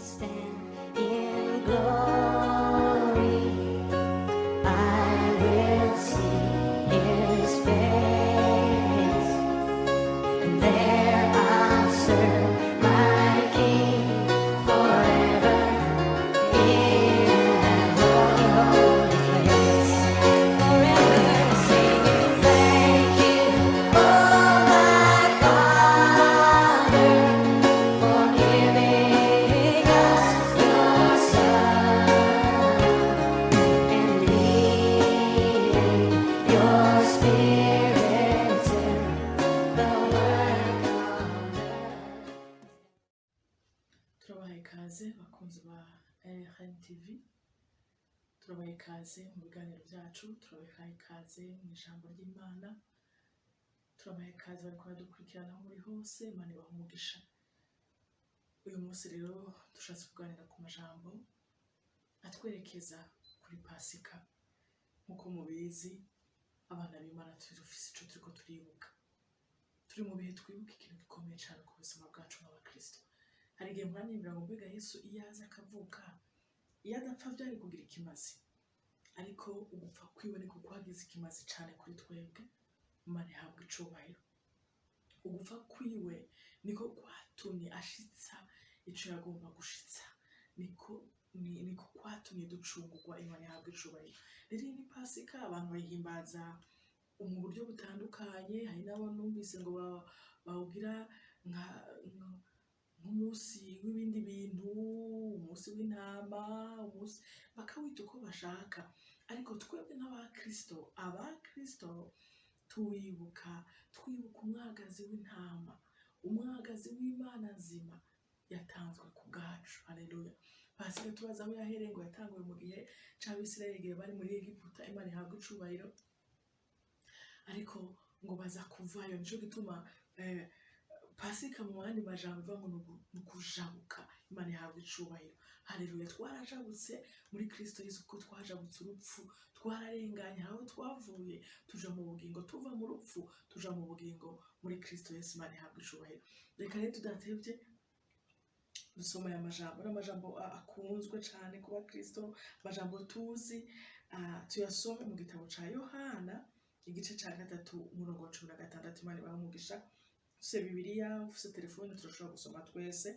Stand in glory. I will see his face, and there I'll serve my King forever in that holy, holy place. Forever singing, thank you, oh my Father, for giving us your Son and leaving your Spirit to the work on earth. Turabaha ikaze, bakunzi ba RNTV. Turabaha ikaze mu biganiro byacu, turabaha ikaze mu ijambo ry'Imana, turabaha ikaze bariko baradukurikirana aho muri hose. Imana ibaha umugisha. Uyu munsi rero dushatse kuganira ku majambo atwerekeza kuri Pasika. Nk'uko mubizi, abana b'Imana, turi dufise ico turiko turibuka. Turi mu bihe twibuka ikintu gikomeye cane ku buzima bwacu nk'abakristo. Hari igihe mpora ngo: mbega Yesu iyo aza akavuka, iyo adapfa, byari kugira ikimazi? Ariko ugupfa kwiwe niko kwagize ikimazi cane kuri twebwe. Imana ihabwa icubahiro. Ugupfa kwiwe niko kwatumye ashitsa ico yagomba gushitsa, niko kwatumye ducungurwa. Imana ihabwa icubahiro. Rero iyi ni Pasika, abantu bayihimbaza mu buryo butandukanye. Hari n'abo numvise ngo bawugira nk'umunsi w'ibindi bintu, umunsi w'intama, umunsi bakawita uko bashaka. Ariko twebwe nk'abakristo, abakristo tuwibuka, twibuka umwagazi w'intama, umwagazi w'Imana nzima yatanzwe ku bwacu. Haleluya! Pasika tubaza aho yahereye, ngo yatanguwe mu gihe c'Abisirayeli, igihe bari muri Egiputa. Imana ihabwa icubahiro. Ariko ngo baza kuvayo. Nico gituma Pasika mu yandi majambo ivuga ngo ni ukujabuka. Imana ihabwa icubahiro. Haleluya! Twarajabutse muri Kristo Yesu, kuko twajabutse urupfu, twararenganye aho twavuye tuja mu bugingo, tuva mu rupfu tuja mu bugingo muri Kristo Yesu. Imana ihabwa icubahiro. Reka rero tudatevye dusoma aya majambo. Ni amajambo akunzwe cane ku bakristo, amajambo tuzi. Tuyasome mu gitabo ca Yohana, igice ca 3, umurongo wa 16. Imana ibahe umugisha. Ufise Bibiliya, ufise telefone, turashobora gusoma twese.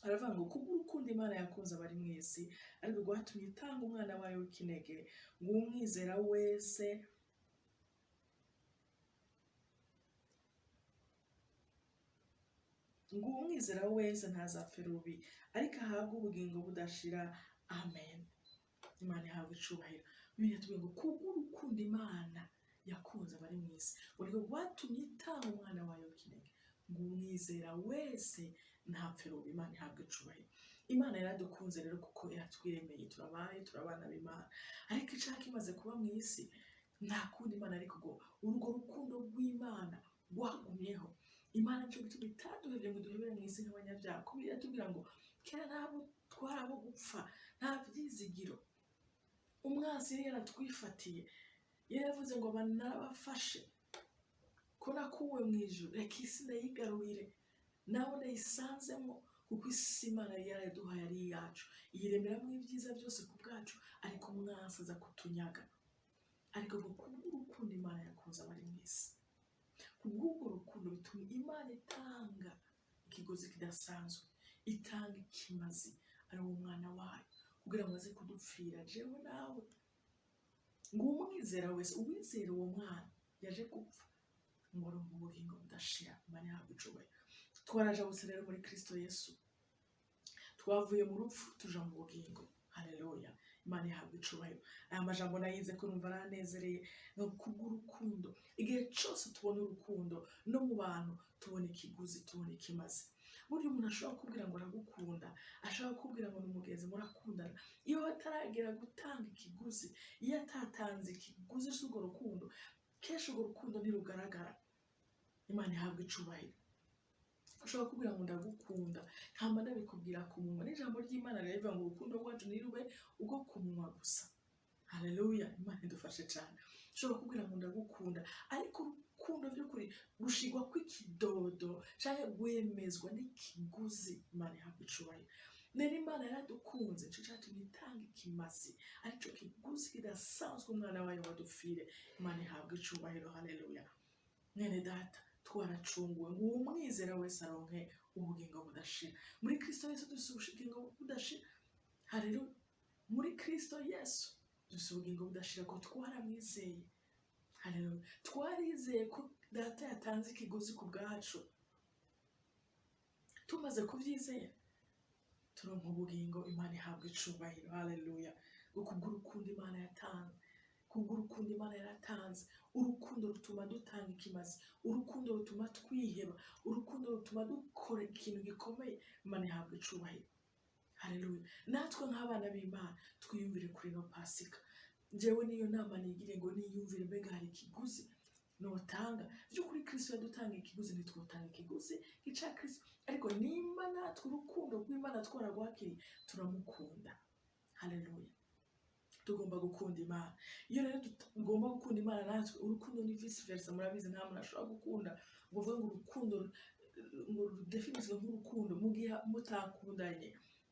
Aravuga ngo: kubw'urukundo Imana yakunze abari mw'isi, ariko rwatumye itanga umwana wayo w'ikinege, ngo umwizera wese ntazapfe rubi, ariko ahabwe ubugingo budashira. Amen. Imana ihabwe icubahiro. Bibiliya yatubwiye ngo kubw'urukundo Imana yakunze abari mw'isi, ngo nirwo rwatumye itanga umwana wayo w'ikinege, ngo umwizera wese ntapfe rubi. Imana ihabwe icubahiro. Imana yaradukunze rero, kuko iratwiremeye, turabaye, turabana b'Imana. Ariko icaha kimaze kuba mu isi, nta kundi Imana, ariko ngo urwo rukundo rw'Imana rwagumyeho. Imana nico gituma itaduhevye ngo duhebere mu isi nk'abanyabyaha, kuko iratubwira ngo kera ntabwo twari abo gupfa, nta vyizigiro. Umwansi yari yaratwifatiye, yari yavuze ngo: aba narabafashe, ko nakuwe mu ijuru, reka isi ndayigarurire nawe ndayisanzemo. Kuko isi Imana yari yaraduhaye ari iyacu, iyiremeramo ibyiza byose ku bwacu, ariko umwansi aza kutunyaga. Ariko ngo kubw'urukundo Imana yakunze abari mu isi, kubw'urwo rukundo bituma Imana itanga ikiguzi kidasanzwe, itanga ikimazi, ari wo mwana wayo, kugira ngo aze kudupfira jewe nawe, ngo umwizera wese, uwizera uwo mwana yaje gupfa, ngo aronke ubugingo budashira. Imana ihabwe icubahiro. Twarajabutse rero muri Kristo Yesu, twavuye mu rupfu tuja mu bugingo. Haleluya! Imana ihabwa icubahiro. Aya majambo nayize ko numva aranezereye. Ni kubw'urukundo. Igihe cyose tubona urukundo no mu bantu, tubona ikiguzi, tubona ikimazi. Burya umuntu ashobora kukubwira ngo aragukunda, ashobora kukubwira ngo ni umugenzi, murakundana, iyo ataragera gutanga ikiguzi, iyo atatanze ikiguzi cy'urwo rukundo, kenshi urwo rukundo ntirugaragara. Imana ihabwa icubahiro. Ushobora kubwira ngo ndagukunda, nkamba ndabikubwira ku munwa. N'ijambo ry'Imana rero rivuga ngo urukundo rwacu ntirube urwo ku munwa gusa. Haleluya! Imana idufashe cyane. Ushobora kubwira ngo ndagukunda, ariko urukundo by'ukuri rushigwa kw'ikidodo cyangwa rwemezwa n'ikiguzi. Imana ihabwa icubahiro. Rero Imana yaradukunze, nico catumye itanga ikimazi, arico kiguzi kidasanzwe, umwana wayo wadupfire. Imana ihabwa icubahiro, haleluya. Mwene data, twaracunguwe ngo uwumwizera wese aronke ubugingo budashira. Muri Kristo Yesu dufise ubugingo budashira, haleluya. Muri Kristo Yesu dufise ubugingo budashira ko twaramwizeye, haleluya. Twarizeye ko data yatanze ikiguzi ku bwacu. Tumaze kubyizera turonka ubugingo. Imana ihabwa icubahiro, haleluya. Ngo kubw'urukundo Imana yatanze, kubw'urukundo Imana yaratanze. Urukundo rutuma dutanga ikimazi, urukundo rutuma twiheba, urukundo rutuma dukora ikintu gikomeye. Imana ihabwa icubahiro, haleluya. Natwe nk'abana b'Imana twiyumvire kuri ino Pasika. Njyewe niyo nama nigire ngo niyumvire: mbega hari ikiguzi notanga? By'ukuri Kristo yadutanga ikiguzi, ntitwotanga ikiguzi gica Kristo, ariko nimba natwe urukundo rw'Imana twaragwakiriye, turamukunda, haleluya. Tugomba gukunda Imana. Iyo rero tugomba gukunda Imana natwe, urukundo ni vice versa. Murabizi, nta muntu ashobora gukunda ngo uvuge ngo urukundo ngo rudefiniswe nk'urukundo mu gihe mutakundanye,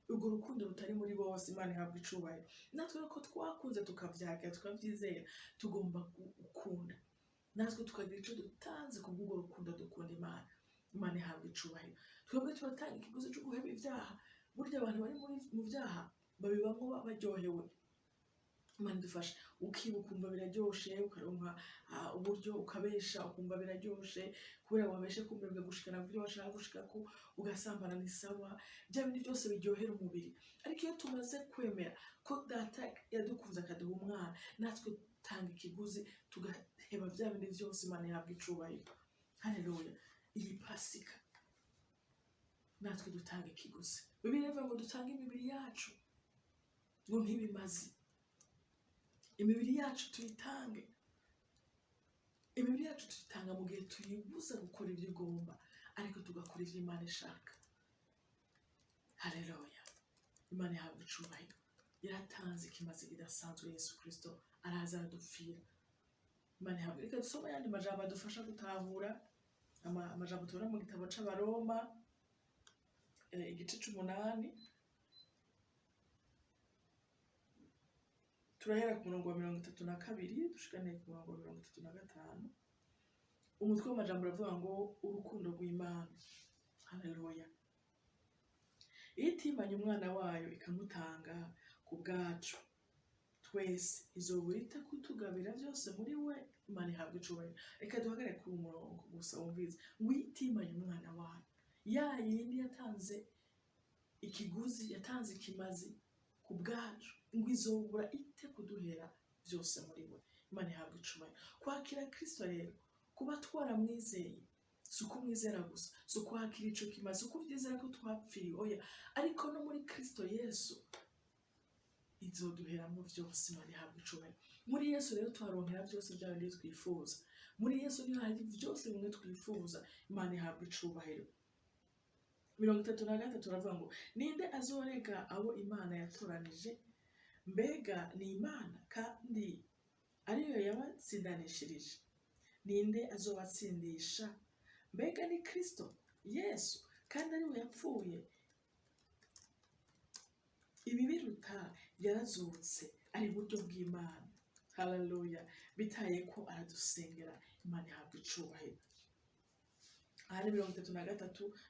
urwo rukundo rutari muri bose. Imana ihabwa icubahiro. Natwe rero ko twakunze, tukavyakira, tukavyizera, tugomba gukunda natwe, tukagira ico dutanze ku bw'urwo rukundo dukunda Imana. Imana ihabwa icubahiro. Twebwe turatanga ikiguzi co guheba ibyaha. Burya abantu bari mu byaha babibamwo baryohewe. Imana idufashe. Ukiba ukumva biraryoshe, ukaronka uburyo, ukabesha ukumva biraryoshe kubera wabeshe, kumva bikagushikana ku byo washaka gushikako, ugasambana ni sawa, bya bindi byose biryohera umubiri. Ariko iyo tumaze kwemera ko data yadukunze akaduha umwana, natwe dutanga ikiguzi, tugaheba bya bindi byose. Imana ihabwa icubahiro, haleluya. Iyi Pasika natwe dutanga ikiguzi. Bibiliya ivuga ngo dutange imibiri yacu ngo nk'ibimazi. Imibiri yacu tuyitange. Imibiri yacu tuyitanga mu gihe tuyibuza gukora ibyo igomba, ariko tugakora ibyo Imana ishaka, haleluya. Imana ihabwa icubahiro. Yaratanze ikimazi kidasanzwe, Yesu Kristo araza aradupfira. Imana ihabwa. Reka dusome ayandi majambo adufasha gutahura, amajambo tubona mu gitabo c'Abaroma, igice c'umunani. Turahera ku murongo wa 32 dushikane ku murongo wa 35. Umutwe w'amajambo uravuga ngo urukundo rw'Imana, haleluya. Iyo itimanye umwana wayo ikamutanga ku bwacu twese, izobura ite kutugabira byose muri we? Imana ihabwa icubahiro. Reka duhagarare kuri uyu murongo gusa. Wumvise ngo iyo itimanye umwana wayo, ya yindi yatanze ikiguzi, yatanze ikimazi ku bwacu, ngo izobura ite kuduhera byose muri we? Imana ihabwa icubahiro. Kwakira Kristo rero, kuba twaramwizeye, si ukumwizera gusa, si ukwakira ico kimazi, si ukuvyizera ko twapfiriwe, oya, ariko no muri Kristo Yesu izoduheramo byose. Imana ihabwa icubahiro. Muri Yesu rero tuharonkera byose bya bindi twifuza. Muri Yesu niho hari byose bimwe twifuza. Imana ihabwa icubahiro. 33 aravuga ngo: ninde azorega abo Imana yatoranije? Mbega ni Imana kandi ariyo yabatsindanishirije? Ninde azobatsindisha? Mbega ni Kristo Yesu kandi ariwe yapfuye, ibibiruta, yarazutse, ari iburyo bw'Imana, haleluya, bitaye ko aradusengera. Imana ihabwa icubahiro. Aha ni 33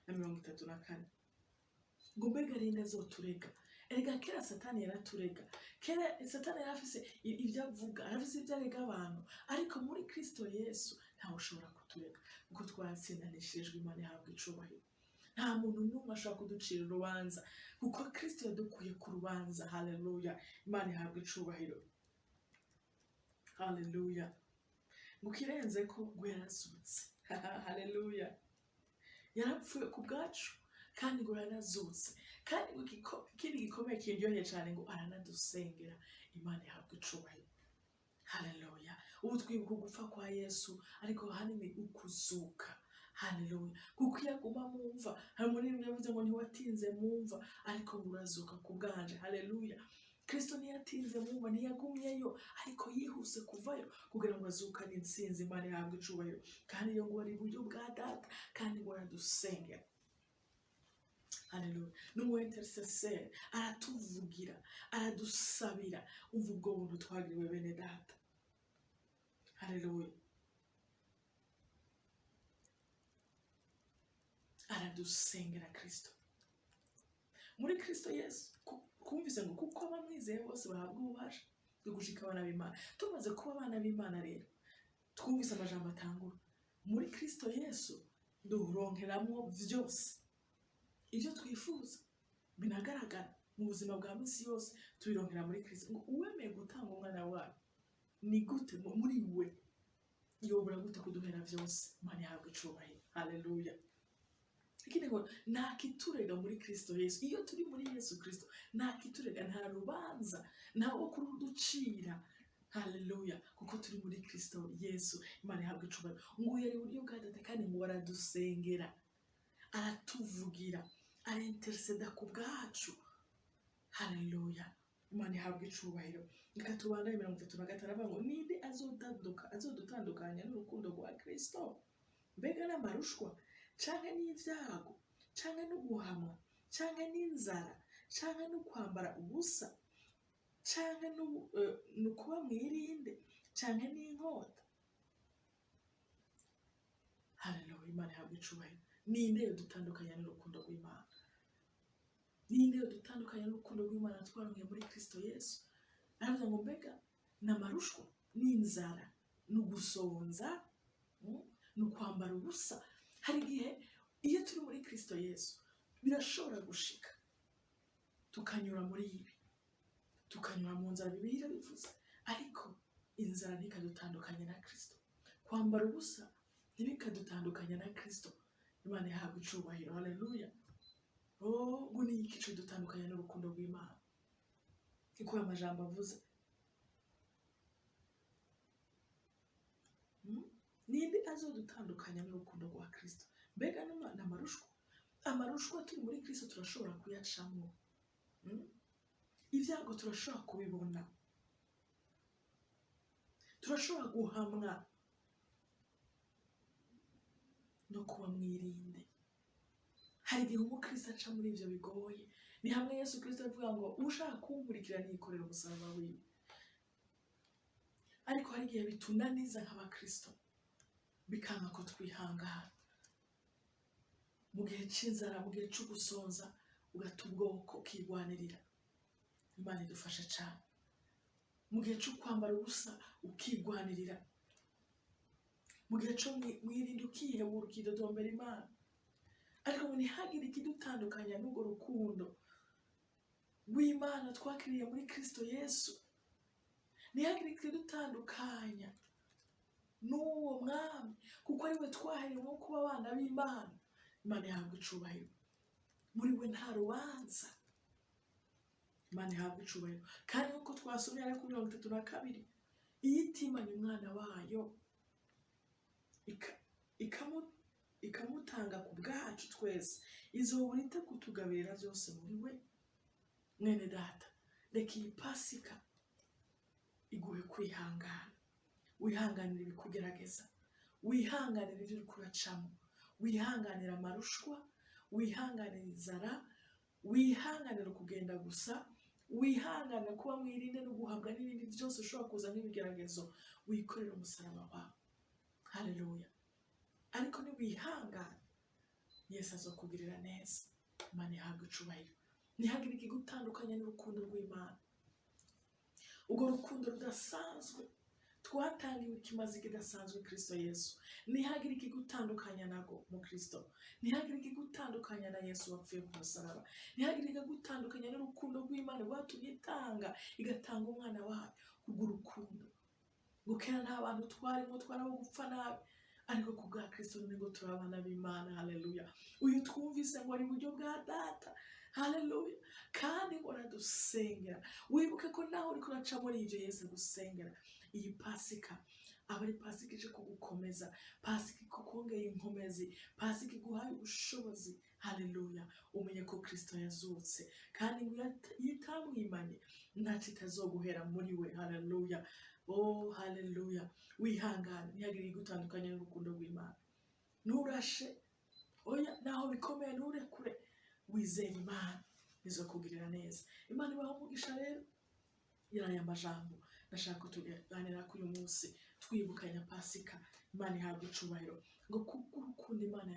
na 34. Ngo mbega rinde azoturega? Erega kera Satani yaraturega. Kera Satani yari afise ibyo avuga, arafise ibyo arega abantu, ariko muri Kristo Yesu ntawe ushobora kuturega kuko twatsindanishirijwe. Imana ihabwa icubahiro. Nta muntu n'umwe ashobora kuducira urubanza kuko Kristo yadukuye ku rubanza, haleluya. Imana ihabwa icubahiro, haleluya. Ngo kirenze ko ngo yarazutse, haleluya. Yarapfuye ku bwacu kandi ngo yaranazutse, kandi ngo ikindi gikomeye kindyoheye cyane, ngo aranadusengera. Imana ihabwa icubahiro, haleluya. Ubu twibuka ugupfa kwa Yesu, ariko ahanini ukuzuka, haleluya. Kuko iyo aguma mu mva, hari umuririmbyi yavuze ngo ntiwatinze mu mva, ariko ngo urazuka ku bwanje, haleluya. Kristo ntiyatinze mu mva, ntiyagumyeyo, ariko yihuse kuvayo kugira ngo azukane intsinzi. Imana ihabwe icubahiro. Kandi iyo ngo ari iburyo bwa data, kandi ngo aradusengera, haleluya. Ni umu intercesseur, aratuvugira, aradusabira. Umva ubwo buntu twagiriwe, bene data. Haleluya! Aradusengera Kristo. Muri Kristo Yesu, twumvise ngo kuko abamwizeye bose bahabwa ububasha bwo gushika abana b'Imana. Tumaze kuba abana b'Imana rero, twumvise amajambo atangura muri Kristo Yesu, duronkeramwo vyose ibyo twifuza binagaragara mu buzima bwa minsi yose, tubironkera muri Kristo. Ngo uwemeye gutanga umwana wayo, ni gute muri we yobora gute kuduhera vyose? Imana ihabwa icubahiro. Haleluya! Ikindi ngo nta kiturega muri Kristo Yesu. Iyo turi muri Yesu Kristo, nta kiturega, nta rubanza, nta wo kuruducira. Haleluya! Kuko turi muri Kristo Yesu. Imana ihabwa icubahiro. Ngo uyu ari iburyo bwa Data, kandi ngo aradusengera, aratuvugira, arintereseda ku bwacu. Haleluya! Imana ihabwa icubahiro. Reka tubandanye. 35 avuga ngo: "Ninde azodutandukanya n'urukundo rwa Kristo? Mbega n'amarushwa, canke n'ivyago, canke n'uguhamwa, canke n'inzara, canke n'ukwambara ubusa, canke n'ukuba mwirinde, canke n'inkota?" Haleluya! Imana ihabwa icubahiro. Ninde yodutandukanya n'urukundo rw'Imana? Ninde yodutandukanya n'urukundo rw'Imana twaronkeye muri Kristo Yesu? Aravuga ngo mbega ni amarushwa, n'inzara, ni ugusonza, ni ukwambara ubusa? Hari igihe iyo turi muri Kristo Yesu birashobora gushika tukanyura muri ibi, tukanyura mu nzara, Bibiliya irabivuze, ariko inzara ntikadutandukanye na Kristo, kwambara ubusa ntibikadutandukanya na Kristo. Imana ihabwa icubahiro. Haleluya! Oh, ngo ni iki dutandukanya n'urukundo rw'Imana? Niko aya majambo avuze. Ninde azodutandukanya n'urukundo rwa Kristo? Mbega ni amarushwa? Amarushwa turi muri Kristo turashobora kuyacamo. Ibyago turashobora kubibona, turashobora guhamwa no kuba mwirinde. Hari igihe umukristo aca muri ibyo bigoye. Ni hamwe Yesu Kristo avuga ngo ushaka kunkurikira niyikorera umusaraba wiwe. Ariko hari igihe bitunaniza nk'abakristo, bikanga ko twihangana mu gihe c'inzara, mu gihe c'ugusonza, ugata ubwoko, ukigwanirira. Imana idufashe cane. Mu gihe cyo kwambara ubusa, ukigwanirira. Mu gihe cyo mwirinde, ukihebura, ukidodombera Imana. Ariko ngo ntihagire ikidutandukanya n'urwo rukundo rw'Imana twakiriye muri Kristo Yesu. Ntihagire ikidutandukanya n'uwo mwami, kuko ari we twaherewemo kuba abana b'Imana. Imana ihabwa icubahiro. Muri we nta rubanza. Imana ihabwa icubahiro. Kandi nk'uko twasomye ari kuri 32, iyo itimanye umwana wayo, ikamutanga ku bwacu twese, izobura ite kutugabirira byose muri we? Mwene data, reka iyi Pasika iguhe kwihangana. Wihanganira ibikugerageza, wihanganira ibyo uri kuracamo, wihanganira amarushwa, wihanganira inzara, wihanganira kugenda gusa, wihanganira kuba mwirinde no guhabwa n'ibindi byose ushobora kuza nk'ibigeragezo, wikorera umusaraba wawe. Haleluya! Ariko niwihangana, Yesu azokugirira neza. Imana ihabwa icubahiro. Ntihagire ikigutandukanya n'urukundo rw'Imana, urwo rukundo rudasanzwe twatangiwe, ikimazi kidasanzwe, Kristo Yesu. Ntihagire ikigutandukanya nago mu Kristo. Ntihagire ikigutandukanya na Yesu wapfuye ku musaraba. Ntihagire ikigutandukanya n'urukundo rw'Imana rwatumye itanga, igatanga umwana wayo kubw'urukundo. Ngo kera nta bantu twarimo, twarabo gupfa nabi, ariko ku bwa Kristo nibwo turi abana b'Imana. Haleluya! Uyu twumvise ngo ari iburyo bwa Data. Haleluya! Kandi ngo aradusengera. Wibuke ko nawe uriko uraca muri ibyo, Yesu agusengera. Iyi Pasika aba ari Pasika ije kugukomeza, Pasika ikukongeye inkomezi, Pasika iguhaye ubushobozi. Haleluya! Umenye ko Kristo yazutse, kandi ngo iyo itamwimanye, ntacyo itazoguhera muri we. Haleluya! Oh, haleluya! Wihangane, ntihagire igutandukanya n'urukundo rw'Imana. Nturashe, oya, naho bikomeye nturekure, wizere Imana. Nizokugirira neza. Imana ibaha umugisha. Rero yari aya majambo ndashaka ko tuganira kuri uyu munsi twibukanya Pasika. Imana ihabwa icubahiro. Ngo kubw'urukundo Imana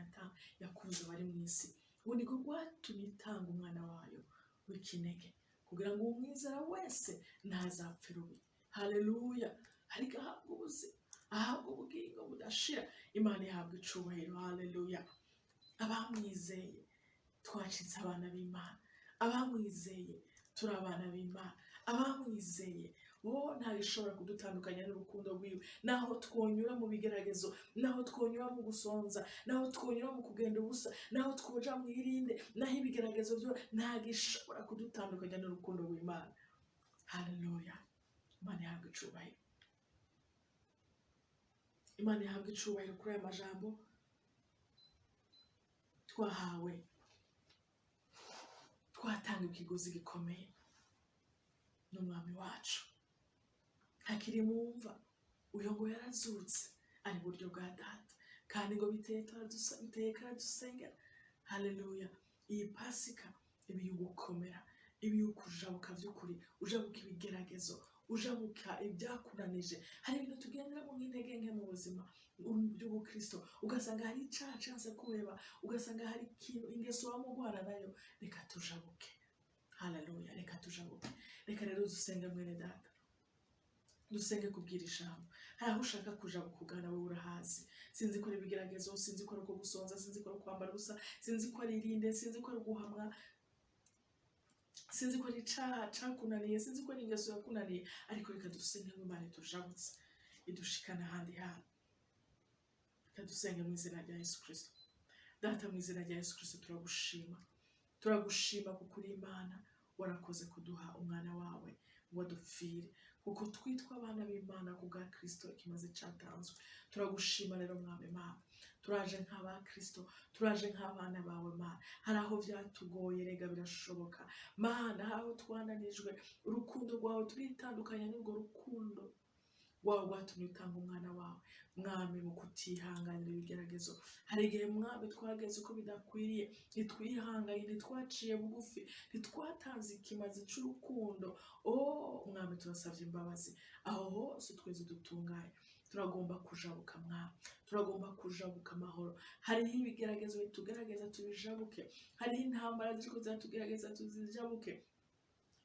yakunze abari mu isi, ngo niko rwatumye itanga umwana wayo w'ikinege, kugira ngo umwizera wese ntazapfe rubi. Haleluya! Ariko ahabwa ubuzima, ahabwa ubugingo budashira. Imana ihabwa icubahiro. Haleluya! Abamwizeye twacitse abana b'Imana. Abamwizeye turi abana b'Imana. Abamwizeye bo ntabwo ishobora kudutandukanya n'urukundo rwiwe. Naho twonyura mu bigeragezo, naho twonyura mu gusonza, naho twonyura mu kugenda ubusa, naho twoja mu irinde, naho ibigeragezo byo, ntabwo ishobora kudutandukanya n'urukundo rw'Imana. Haleluya! Imana ihabwa icubahiro. Imana ihabwa icubahiro kuri aya majambo twahawe. Twatanga ikiguzi gikomeye n'Umwami wacu ntakiri mumva. Uyo ngo yarazutse, ari buryo bwa Data, kandi ngo biteye biteye karadusengera. Haleluya! Iyi Pasika ibi y'ugukomera, ibi y'ukujabuka by'ukuri, ujabuka ibigeragezo, ujabuka ibyakunanije. Hari ibintu tugenderamo nk'intege nke mu buzima by'ubukristo, ugasanga hari icaha canse kureba, ugasanga hari ikintu, ingeso wamugwana nayo. Reka tujabuke. Haleluya! Reka tujabuke. Reka rero dusenge, mwene Data, dusenge kubwira ijambo. Hari aho ushaka kuja kugana, wowe urahazi. Sinzi ko ari ibigeragezo, sinzi ko ari uko gusonza, sinzi ko ari ukwambara ubusa, sinzi ko ari irinde, sinzi ko ari uguhamwa, sinzi ko ari icaha cakunaniye, sinzi ko ari ingeso yakunaniye, ariko reka dusenge ngo Imana itujabutse, idushikane ahandi hantu. Reka dusenge mu izina rya Yesu Kristo. Data, mu izina rya Yesu Kristo, turagushima, turagushima kuko uri Imana. Warakoze kuduha umwana wawe ngo adupfire, kuko twitwa abana b'Imana ku bwa Kristo, ikimaze cyatanzwe. Turagushima rero, Mwami Imana. Turaje nk'aba Kristo, turaje nk'abana bawe, Mana. Hari aho byatugoye, rega birashoboka, Mana. Hari aho twananijwe urukundo rwawe, turitandukanya n'urwo rukundo wawe rwatumye utanga umwana wawe, Mwami, mu kutihanganira ibigeragezo. Hari igihe, Mwami, twageze uko bidakwiriye, ntitwihanganye, ntitwaciye bugufi, ntitwatanze ikimazi cy'urukundo. Oh Mwami, turasabye imbabazi aho hose. Twese dutunganye, turagomba kujabuka, Mwami, turagomba kujabuka amahoro. Hariho ibigeragezo bitugerageza, tubijabuke. Hariho intambara ziriko ziratugerageza, tuzijabuke,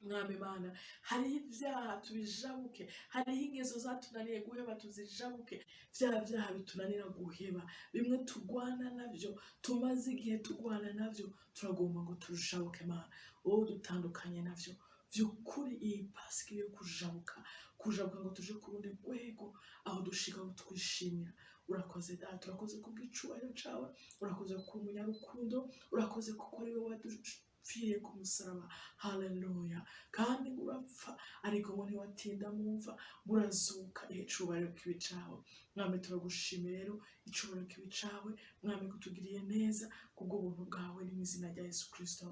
Mwami Imana. Hariho ibyaha, tubijabuke. Hariho ingeso zatunaniye guheba, tuzijabuke. Bya byaha bitunanira guheba, bimwe turwana nabyo, tumaze igihe turwana nabyo, turagomba ngo tujabuke, Mana, wowe dutandukanye nabyo by'ukuri. Iyi Pasika yo kujabuka, kujabuka ngo tuje ku rundi rwego, aho dushika, aho twishimira. Urakoze Data, urakoze kubw'icubahiro cawe, urakoze kuba umunyarukundo, urakoze kuko ari wowe wadupfiriye ku musaraba. Haleluya! Kandi ngo urapfa, ariko ngo ntiwatinda mu mva, ngo urazuka. Icubahiro kibe cawe, Mwami. Turagushimira rero, icubahiro kibe cawe, Mwami, kutugiriye neza kubw'ubuntu bwawe. Ni mu izina rya Yesu Kristo,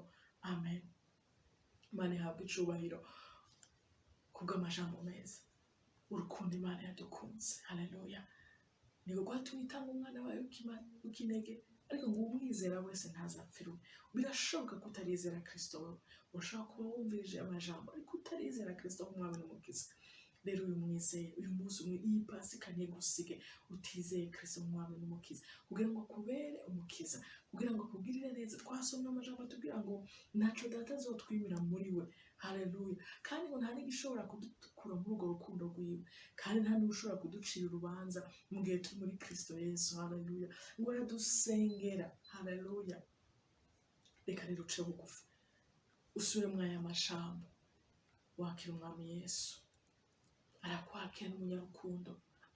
amen. Imana ihabwa icubahiro kubw'amajambo meza. Urukundo Imana yadukunze, haleluya, niko rwatumye itanga umwana wawe w'ikinege, ariko ngo umwizera wese ntazapfe rubi. Birashoboka ko utarizera Kristo. Wowe urashobora kuba wumvirije amajambo, ariko utarizera Kristo nk'Umwami n'Umukiza. Rero uyu mwizeye uyu munsi umwe, iyi Pasika ntigusige utizeye Kristo nk'Umwami n'Umukiza, kugira ngo akubere umukiza, kugira ngo akugirire neza. Twasomye amajambo atubwira ngo ntaco Data azotwimira muri we. Haleluya! Kandi ngo nta n'igishobora kudukura muri urwo rukundo rwiwe, kandi nta n'ushobora kuducira urubanza mu gihe turi muri Kristo Yesu. Haleluya! Ngo aradusengera. Haleluya! Reka rero uce bugufi, usubire muri aya majambo, wakira Umwami Yesu. Arakwakira, n'umunyarukundo,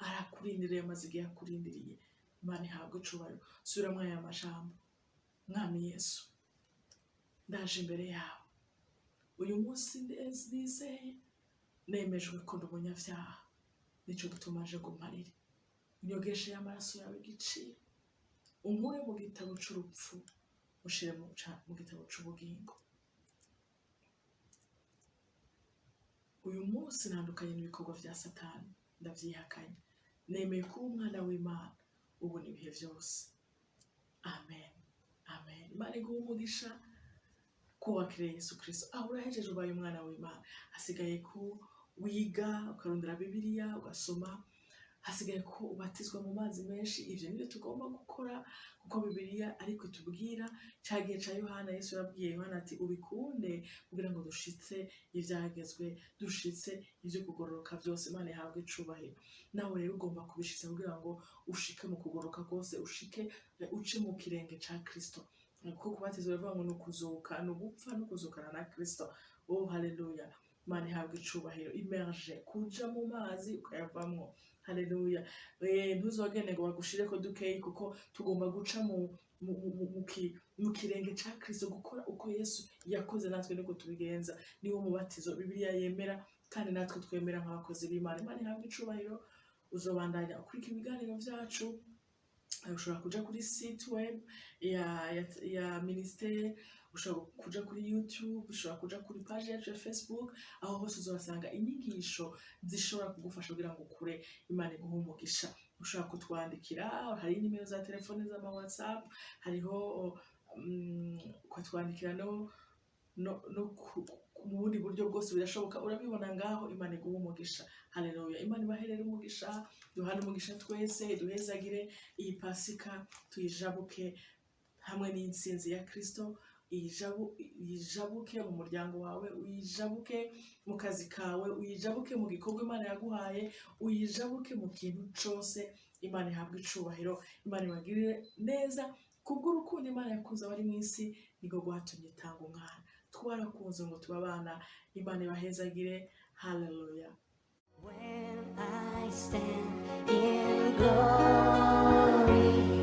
arakurindiriye, amaze igihe akurindiriye. Imana ihabwe icubahiro. Subira muri aya majambo: Mwami Yesu, ndaje imbere yawe uyu munsi, nizeye, nemejwe ko ndi umunyabyaha. Nico gituma aje ngo mparire, unyogeshe y'amaraso yawe igiciro, unkure mu gitabo c'urupfu, ushire mu gitabo c'ubugingo. Uyu munsi ntandukanye n'ibikorwa vya Satani, ndavyihakanye, nemeye kuba umwana w'Imana ubu n'ibihe byose. Amen, amen. Imana iguhe umugisha. Ko wakiriye Yesu Kristo, aho urahejeje, ubaye umwana w'Imana. Hasigaye ko wiga, ukarondera Bibiliya, ugasoma. Hasigaye ko ubatizwa mu mazi menshi. Ivyo nibyo tugomba gukora, kuko Bibiliya ariko itubwira. Cya gihe ca Yohana, Yesu yabwiye Yohana ati: "Ubikunde kugira ngo dushitse ivyagezwe, dushitse ivyo kugororoka vyose." Imana ihabwe icubahiro. Nawe rero ugomba kubishitsa kugira ngo ushike mu kugororoka kose, ushike uce mu kirenge ca Kristo, kuko kubatizwa biravuga ngo ni ukuzuka, ni ugupfa no kuzukana na Kristo. Oh, haleluya! Imana ihabwe icubahiro. Immerge, kuja mu mazi ukayavamwo. Haleluya! Ntuzogende ngo bagushireko dukeyi, kuko tugomba guca mu kirenge ca Kristo, gukora uko Yesu yakoze. Natwe niko tubigenza. Niwo mubatizo Bibiliya yemera kandi natwe twemera nk'abakozi b'Imana. Imana ihabwe icubahiro. Uzobandanya ukurikira ibiganiro vyacu. Ushobora kuja kuri site web ya ministère, ushobora kuja kuri YouTube, ushobora kuja kuri page yacu ya Facebook. Aho hose uzobasanga inyigisho zishobora kugufasha kugira ngo ukure. Imana iguhe umugisha. Ushobora kutwandikira, hari nimero za telefone z'ama WhatsApp, hariho ukatwandikira no mu bundi buryo bwose birashoboka, urabibona ngaho. Imana iguhe umugisha. Haleluya! Imana ibaherere umugisha, duhane umugisha twese, duhezagire iyi Pasika, tuyijabuke hamwe n'intsinzi ya Kristo. Uyijabuke mu muryango wawe, uyijabuke mu kazi kawe, uyijabuke mu gikorwa Imana yaguhaye, uyijabuke mu kintu cose. Imana ihabwe icubahiro. Imana ibagirire neza. Kubw'urukundo Imana yakunze abari mu isi, niko rwatumye itanga umwana. Twarakunze ngo tube abana. Imana ibahezagire. Haleluya! When I stand in glory.